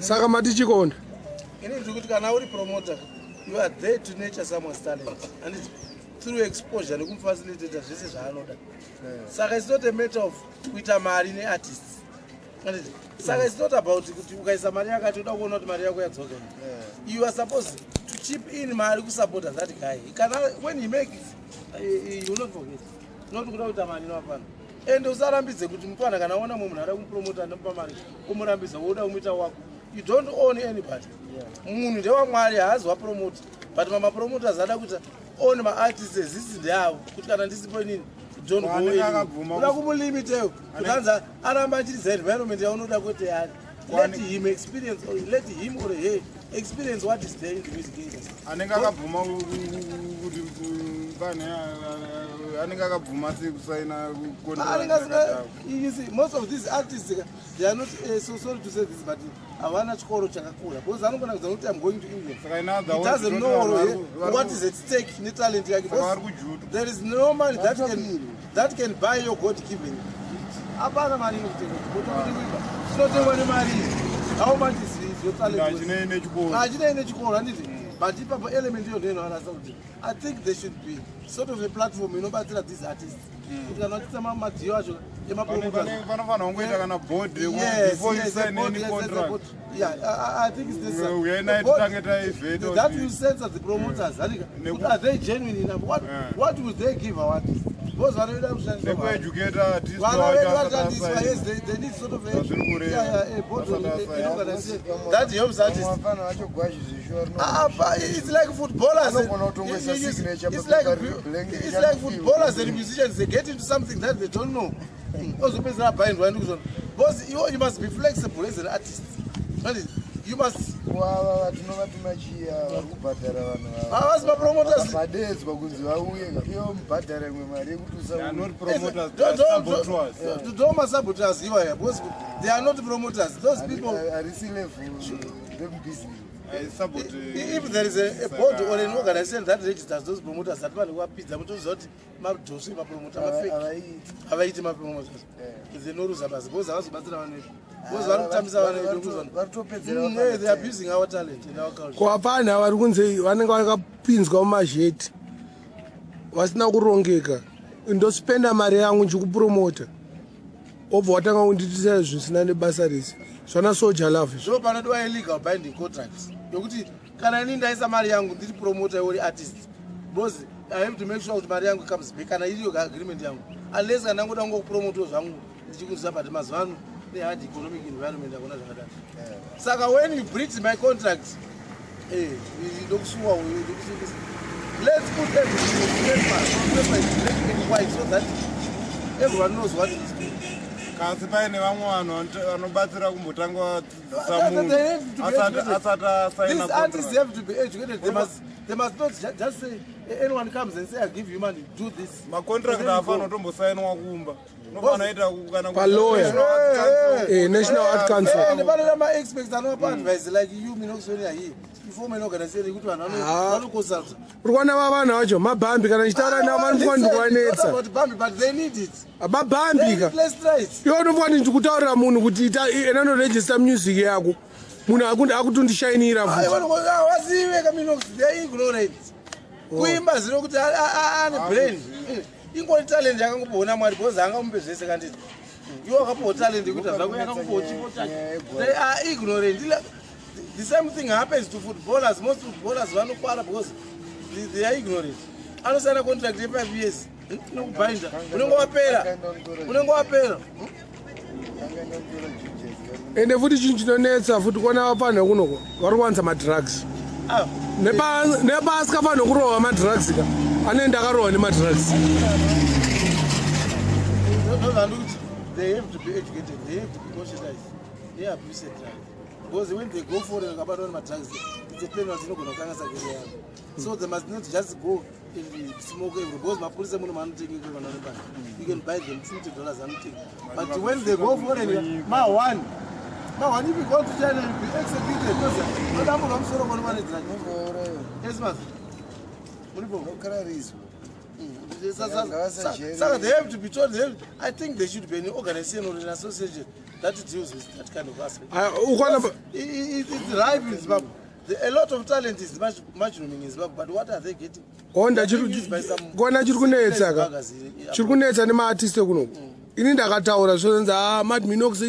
Saka mati chikonda. Ini ndiri kuti kana uri promoter, you are there to nurture someone's talent and it's through exposure nekumufacilitata zvese zvaanoda. Saka it's not a matter of kuita mari neartist. Handiti? Saka it's not about kuti ukaisa mari yakati uda kuona kuti mari yako yadzoka. You are supposed to chip in mari kusupporta that guy. Kana when he makes it, you will not forget. Not kuda kuita mari nevafana. And usarambidze kuti mufana kana aona mumwe munhu ada kumupromota, anomupa mari, umurambidza woda kumuita wako. You don't own anybody. Munhu ndewamwari, haazi wapromota, but mamapromoters ada kuita own maartists ezisi ndeavo, kuti kana ndisipo inini, don't go Anenge anywhere. akabvuma Uda kumulimitewo kuti anzi aramba achiridza environment yaunoda kwete yani. Let him experience or let him or her experience what is there in the music industry. Anenge akabvuma kuti pane anenge akabvuma sei kusaina? Anenge asina. You see, most of these artists, they are not, so sorry to say this, but havana chikoro chakakura, because anogona kuziva kuti I'm going to England. Saka in other He words, doesn't know what is at stake netalent yake. Saka vari Because kujuta. there is no money that can buy your God given. Hapana mari inokutenga chipo. Chinotengwa nemari. How much is your talent worth? Hachinei nechikoro. Hachinei nechikoro, handiti? But ipapo element iyo ndoinoarasa kuti I think there should be sort of a platform inobatsira these artists, kuti kana vachiita madhiyo acho emapromoters. Panofanira kungoita kana board before you sign any contract. Board. Yeah, I think it's necessary. Uyai naye titange taivheta. That will censor the promoters. Kuti are they genuine enough? What will they give our artists? Because vanoida kushandiswa mari. Nekueducata artist Vana wacho vedu asati vatandiswa, asaina. yes, they need sort of a, Zviri kureva. yeah, a board or Asati asaina. an organization that helps artists. Mafana acho gwazhi zvishuwa. Ah, ah, it's like footballers. Anogona kutongoisa signature It's like papepa riri blank. It's like footballers and musicians. They get into something that they don't know. Ozopedzera bindwa ndikuzona. Because you must be flexible as an artist. Right? You must. Wava vatinovatuma chiya vari kubhadhara vanhu. Havasi mapromoters. Vadedzwa kunzi vauye, ivo mubhadhara imwe mari yekuti They are usauye. not promoters, they are saboteurs. Don't masaboteurs iwaya, because they are not promoters. Those people. Harisi level remubusiness. I sabot- If there is a board or an organization that registers those promoters, hatifani kuvapidza mutoziva kuti madhosi mapromota mafake. Havaiti. Havaiti mapromoters. Dzinoruza basi because havazobatsira vanhu vedu, because vari kutambisa vanhu vedu kuzona. Vari kutopedzera. They are abusing our talent and our culture. Kuhapana vari kunze vanenge vakapinzwa mumazheti vasina kurongeka. Ndospenda mari yangu ndichikupromota, wobva watanga kundiitisa zvisina nebasa rese, zvana Soul Jah Love izvo. Zvo panodiwa illegal binding contract yokuti kana ini ndaisa mari yangu, ndiri promoter, uri artist, because I have to make sure kuti mari yangu comes back kana iriyo agreement yangu, unless kana ndangoda kungokupromotawo zvangu ndichikunzisa. But mazuva ano nehard economic environment hakuna zvakadaro. Saka when you breach my contract, ndokusuwa uyu, ndokusungisa. Let's put everything on paper. On paper is black and white so that everyone knows what is doing. Kasi paine vamwe vanhu vanobatsira kumbotanga vadzidzisa munhu They have to be educated. asati asaina These artists contract. have to be educated. They must not just say, anyone comes and say, "I give you money, do this." Macontract And then you go. haafanira kutombosainwa kumba, unofanira ita kana Palawyer. National Arts Council. National Art Council. And vanoda ma-experts anovapa advice like you, Minoxonia here. You form an organization yekuti vanhu vanoconsulta. Uri kuona vanhu vacho mabhambi, kana ndichitaura navo vanofunga ndikuvanetsa. About Bambi, but they need it. Mabhambi They ka. need place right. Iwe unofunga kuti ndikutaurira munhu kuti ita ena noregister music yako, munhu akutondishainira futi. Vazive kaMinox, they are ignorant. Kuimba zino kuti ane brain. Ingori talent yakangopiwa Mwari, because haangamupe zvese kanditi. Iwe wakapiwa talent yekuti zvako yakakupiwa chipo chake. They are ignorant. The same thing happens to footballers. Most footballers vanokwara because they are ignorant. Anosaina contract ye5 years inokubhainda, unenge wapera, unenge wapera. Angaenda kutora judges. Ende futi chinhu chinonetsa futi kuona vafanha kunoko vari kuwanza madrugs. Ah, Nepaasikafanha kurohwa madrugs ka, anoenda akarohwa nemadrugs. Ndozvandikuti they have to be educated, they have to be conscientized neabuse drugs, because when they go foreign vakabatwa nemadrugs, it's a penalty inogona kukanganisa career yavo. So they must not just go and smoke every, because mapurisa muno maanotengeka kana nebani, you can buy them $50, anotenga. But when they go foreign, ma one ma one, if you go to China, you be executed because nodamburwa musoro kono vane drug. Yes, mas muripo. Nokarariswa. Saka they have to be told. I think there should be an organization or an association. that deals with that kind of aspect. Ah, ukona It's ripe in Zimbabwe. A lot of talent is much mushrooming in Zimbabwe, but what are they getting? Onda They are being used by some kona chiri kunetsa ka. buggers Chiri kunetsa nemaartist ekunoku. Ini ndakataura zvonzi, "Ah, Mad Minox,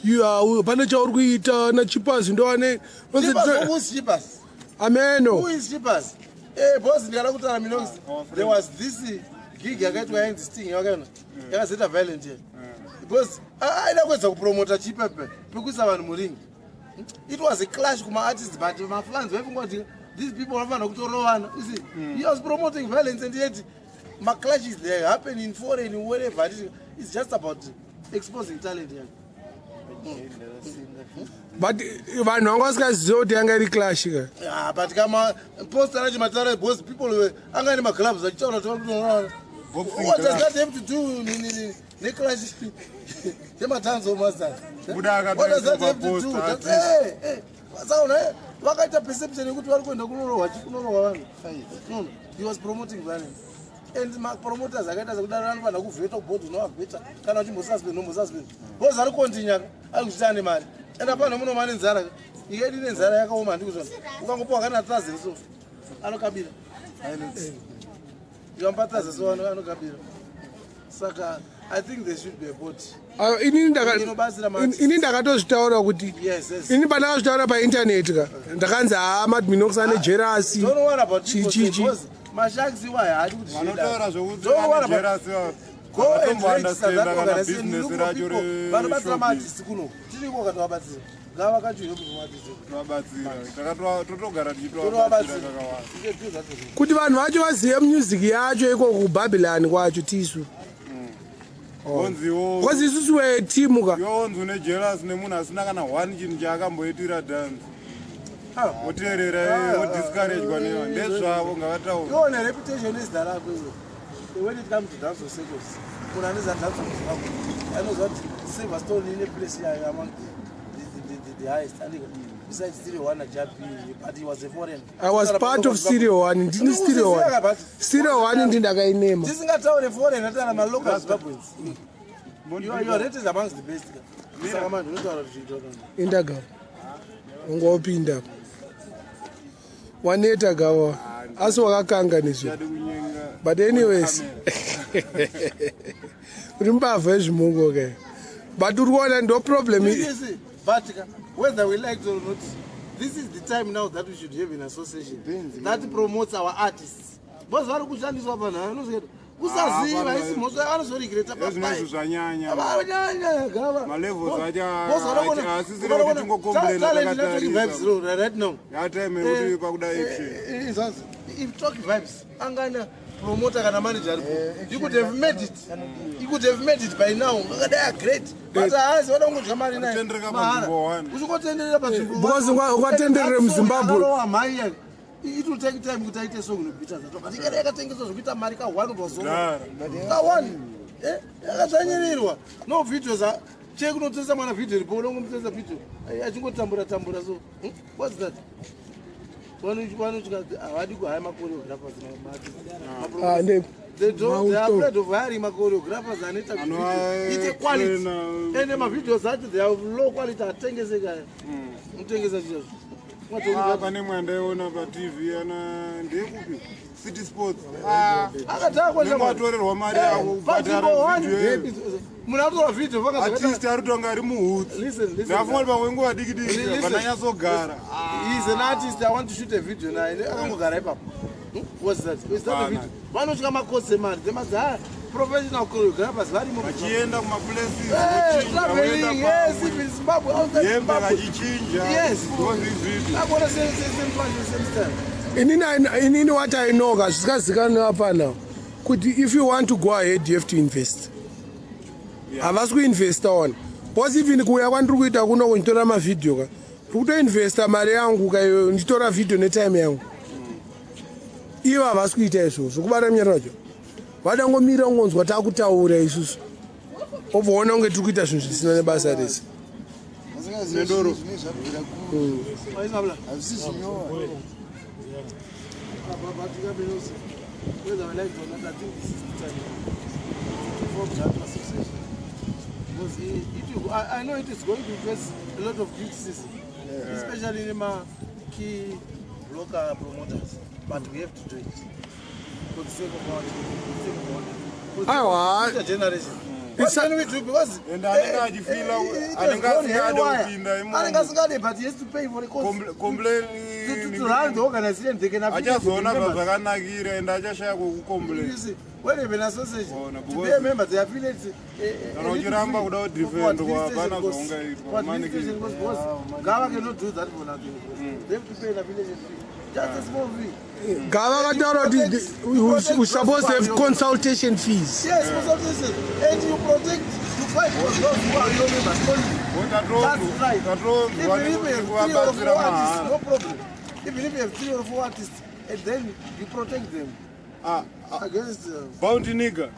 you are pane chauri kuita naChipas ndoane." Chipas, who is Chipas? Ameno. Who is Chipas? Eh, boss, ndikada kutaura Minox. There was this gig yakaitwa yainzi Sting, yakaona. Yakazoita violent here. Because aida kuedza kupromota Chipepe pekuisa vanhu muringi. It was a clash kuma-artists, but mafans vaifunga kuti these people vanofanira kutorovana. You see, he was promoting violence, and yet maclashes, they happen in foreign, wherever. It's just about exposing talent yake. But vanhu vanga vasingazivi kuti yanga iri clash ka. Yeah, but kama poster racho mataura, because people were anga ane magloves achitaura kuti vari kutorovana. Boxing What does gloves. that have to do neclash yematanzo masters? Buda What does that akatoisa have to do? paposter, Saka vakaita perception yekuti vari kuenda kunorohwa, kunorohwa vanhu. No, he was promoting violence, and mapromoters akaita sekudaro anofanira kuvheta kuboard, unovavheta kana uchimbosuspend, nombosuspend, because ari continue ari kuchita ane mari, and apana munoma nenzara. Nyika yedu ine nzara yakaoma, handikuzvona. Ukangopiwa kana 1,000 so anokabira. Ukamupa 1,000 so anokabira. Saka I think there should be a board Ah, inobatsira maartists. Ini ndakatozvitaura kuti ini pandakazvitaura paintaneti ka, ndakanzi, "Haa, Mad Minox ane jealousy." Don't worry about Chi, people chi, say, chi. because masharks iwayo haadi kuti Vanotaura zvokuti Don't worry ane jealousy. Go and register that Kana organization. business Look for racho people vanobatsira reshowbiz. maartists kuno. Tiriko katovabatsira, ngavakachiwe kuti maartists Tovabatsira. Totogara tichitovabatsira tonovabatsira kakawanda. You can do that as well. Kuti vanhu vacho vazive music yacho ikoko kuBabylon kwacho tisu. Onziwo Because isusu wetimu ka. Iwe onzi une jealous nemunhu asina kana one chinhu chaakamboitira dance. Ah. Oteerera, odiscouragwa newa ndezvavo, ngavataura. Iwo nereputation nezita rako iwe. When it comes to dance circles, munhu anoziva dance Zimbabwe anoziva kuti Silverstone ine place yayo among the highest, andika, besides Stereo One naJah B, but he was a foreign. I was part of Stereo One. Ndini Stereo One. Stereo One ndindakainema. Tisingataure foreign, ataura malocal Zimbabweans. You are rated amongst the best ka. Saka manje unotaura kuti zviita. Indagava ungopinda waneta gava, asi wakakanga nezvo. Chadi kunyenga. But anyways, uri mbavha yezvimungo ke, but uri kuona ndo problem. You see, but whether we like it or not, this is the time now that we should have an association that promotes our artists, because vari kushandiswa panhu anozvita kusaziva. Ah, Isi mhosva, anozoregreta. Ezvinezvi zvanyanya. Vanyanya gava. Malevels acho haasisiri kuti tingocomplaina takatarisa. Right now Yatime yekuti pakuda action. Izvazvo, if Talk Vibes angana promoter kana manager aripo, you could have made it, you could have made it by now. Akadai great, but haazi vada kungodya mari naye Kutendereka mahara. panzvimbo one. Uchingotenderera panzvimbo. Because ungatenderere muZimbabwe. Akarowa mhai yake, it will take time kuti aite song inobhita zato, but ikada yakatengeswa zvokuita mari ka one pasong. Kudhara. Ka one yakadzvanyirirwa, no videos. Che kunotengesa mwana video ripo, unongomutengesa video achingotambura tambura. So what's that? Vanotya, havadi kuhaya machoreographers. Ah, They don't, they are Mauto. afraid of hiring machoreographers anoita kuti Anova- video ite quality. trainer. Ende mavideos acho, they are low quality, atengeseka. Mutengesa chizvozvo. Ah, pane mwandaiona paTV ana ndeyekupi, City Sports. Akadhakwa. Unenge watorerwa mari yako kubhadhara video iyo. Munhu atora video. Artist ari kutonga ari muhutsi. Listen, listen. Ndafunga kuti pamwe nguva diki diki Listen. vananyatsogara. He's an artist, I want to shoot a video naye, akangogara ipapo. What's that? Is that a Hapana. video? Vanotya makosi emari dzemadzi. Professional choreographers varimo. Vachienda kumaplaces. Traveling, yes, even Zimbabwe, outside Hembe Zimbabwe. vachichinja. Yes. Because izvizvi Akona same same fashion, same style. Inini what I know ka, zvisikazikanwa apana, kuti if you want to go ahead, you have to invest. Havasi kuinvesta ona, because even kuuya kwandiri kuita kuno kunditora mavhidhiyo ka, ndiri kutoinvesta mari yangu ka, nditora vhidhiyo netime yangu. Ivo havasi kuita izvozvo, kubata munyara wacho vadangomira kungonzwa takutaura isusu, obvaona kunge tiri kuita zvinhu zvisina nebasa rese. Vasingazivi zvine zvabvira kure. Waisabla. Hazvisi zvinyowa. But whether we like it or not, I think this is the time to form that association. Because I know it is going to face a lot of criticism, especially in my key local promoters. But we have to do it for the sake of our children, for the sake of our, for the sake Aiwa. of future generation. What can we do? Because And anenge achifeela it has anenge gone asingade haywire. kupinda imomo. Anenge asingade, but he has to pay for the cost. Complain To run the organization, they can affiliate the achazoona members. zvazvakanakira and achashaya kwekucomplain. You see, when you have an association, Ona, to be because- a member, they affiliate. Kana uchiramba kuda kudefendwa, hapana zvaungaitwa, manikidzi. Gava cannot do that for nothing. They have to pay an affiliation fee. Just a small fee. Gava vakataura kuti we supposed to have consultation fees. Yes, consultation. And you protect, you fight for those who are your members only. That's right. Tatonzwa Even if you have three or nekuvabatsira four artists, mahara. no problem. Even if you have three or four artists, and then you protect them Ah, against. Bounty nigga.